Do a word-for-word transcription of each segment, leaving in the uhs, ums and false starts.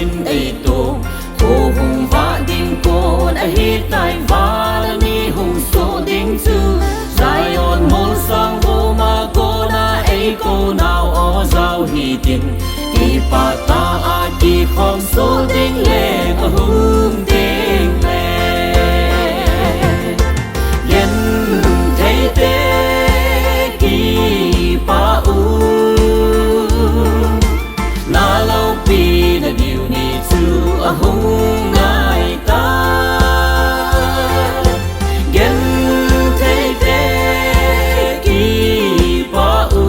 in eito. Kho hung vah ding kon ahitai, val ani hung soh ding chu. Zion molsang voma kona eikou nau o jao hitin. Kipah tah a kikhom soh ding leng ahung ding le. Gentheite kipah u. Na loupi na diu ni chu ahung nai ta. Gentheite kipah u.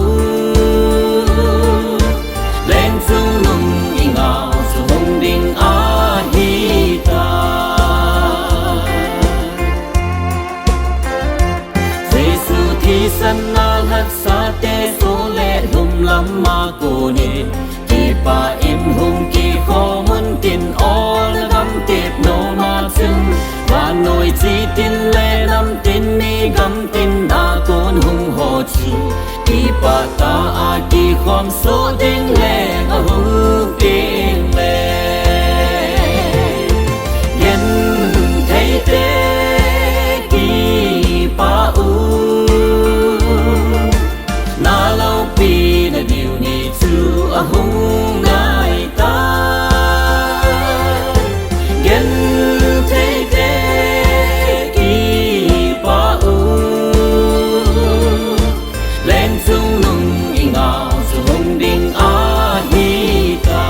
Leng chungnung i ngau chu hung ding ahi ta. Jesu thisan na lhatsate soh le lhum lam a konin, kipah in hung kikhom un tin, olna gamtep noma chun, vannoi chitin le namtin mi gamtin a kon hung ho chu, kipah tah a kikhom soh ding leng ahung ding le. Gentheite kipah u. Na loupi na diu ni chu ahung nai ta. Gentheite kipah u. Leng chungnung i ngau chu hung ding ahi ta.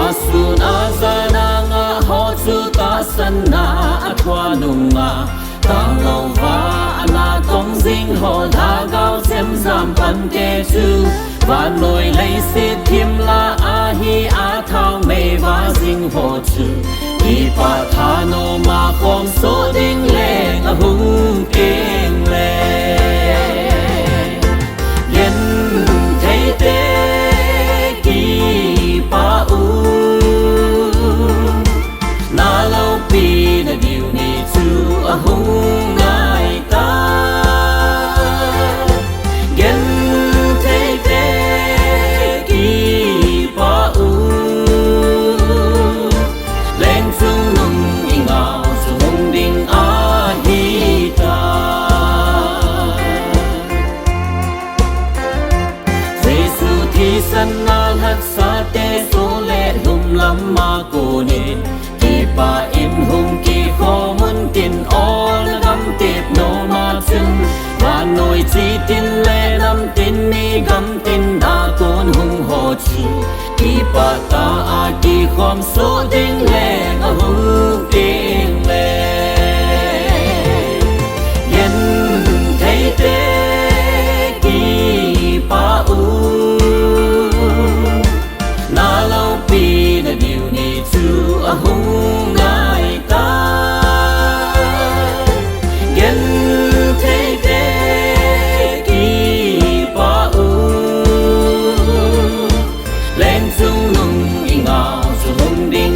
Asun ajan a ngah ho chu tahsanna a thuah nunga, tanglou va ana tong jing ho lhagao chemjam pante chu, vannoi leiset thim lah ahi a thaomei va jing ho chu, kipah thanoma khom soh ding leng ahung ding le. Gentheite kipah u. Na loupi na diu ni chu ahung nai ta. Gentheite kipah u. Leng chungnung i ngau chu hung ding ahi ta. Jesu thisan na lhatsate soh le lhum lam a konin, kipah in hung kikhom un tin, olna gamtep noma chun, vannoi chitin le namtin mi gamtin a kon hung ho chu, kipah tah a kikhom soh ding leng ahung ding le. Gentheite kipah u. Na loupi na diu ni chu ahung nai ta. Gentheite kipah u. Leng chungnung i ngau chu hung ding